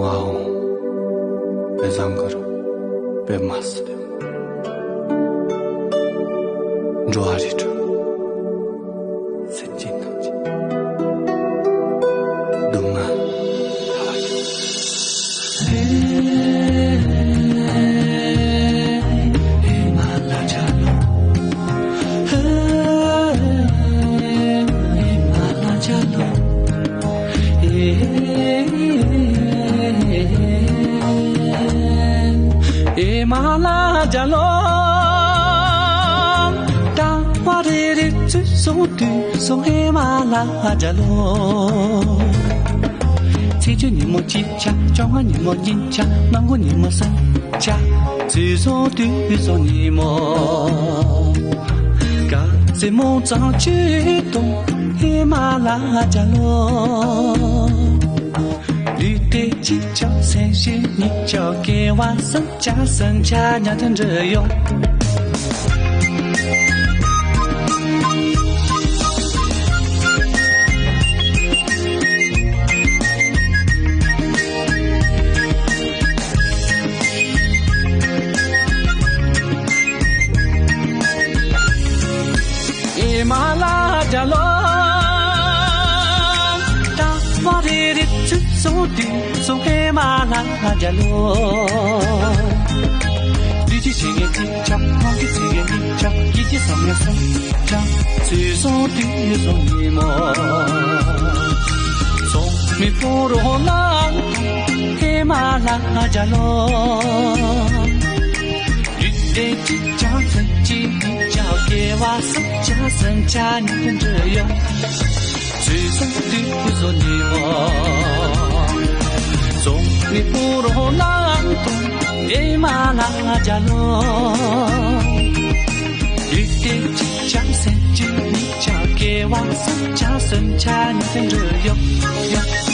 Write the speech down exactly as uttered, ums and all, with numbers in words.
ཨའོ། དཔེ་བཟང་གི་རེད། དཔེ་མ་སྲིད། འགྲོ་བ་རིགས་དྲུག་སེམས་ཅན་ཐམས་ཅད་སྡུག་བསྔལ་ཐར་བ་ཡིན། ཨེ་མ་ལ་རྒྱ་ལོ། ད་བ་རེ་རེ་ཚུར་སོང་དུས་སོང་ཨེ་མ་ལ་རྒྱ་ལོ། ཚེས་བཅུ་ཉིན་མོ་གཅིག་ཆ། བཅོ་ལྔ་ཉིན་མོ་གཉིས་ཆ། གནམ་སྒོ་ཉིན་མོ་གསུམ་ཆ། ཚུར་སོང་དུས་སོང་ཉིན་མོ། ག་ཚེ་མོ་ཙང་ཆུ་དང་ཨེ་མ་ལ་རྒྱ་ལོ། ལུས་ཏེ་གཅིག་ཆགས་སེམས་ཤེས་གཉིས་ཆགས་སྐྱེ་བ་སུམ་ཆ་སུམ་ཆ་མཉམ་དུ་འདྲེས་ཡོང་། ཨེ་མ་ལ་རྒྱ་ལོ། ད་བ་རེ་རེ་ཚུར་སོང་དུས་སོང་ཨེ་མ་ལ་རྒྱ་ལོ། ལུས་ཀྱི་ཚེ་ངན་གཅིག་ཆགས། ངག་གི་ཚེ་ངན་གཉིས་ཆགས། ཡིད་ཀྱི་བསམ་ངན་གསུམ་ཆགས། ཚུར་སོང་དུས་སོང་ཉིན་མོ། སོང་མི་པོ་རོ་ལ་ཨེ་མ་ལ་རྒྱ་ལོ། ལུས་ཏེ་གཅིག་ཆགས་སེམས་ཤེས་གཉིས་ཆགས་སྐྱེ་བ་སུམ་ཆ་སུམ་ཆ་མཉམ་དུ་འདྲེས་ཡོང་། ཚུར་སོང་དུས་སོང་ཉིན་མོ། སོང་མི་པོ་རོ་ལ་ཨེ་མ་ལ་རྒྱ་ལོ། ལུས་ཏེ་གཅིག་ཆགས་སེམས་ཤེས་གཉིས་ཆགས་སྐྱེ་བ་སུམ་ཆ་སུམ་ཆ་མཉམ་དུ་འདྲེས་ཡོང་།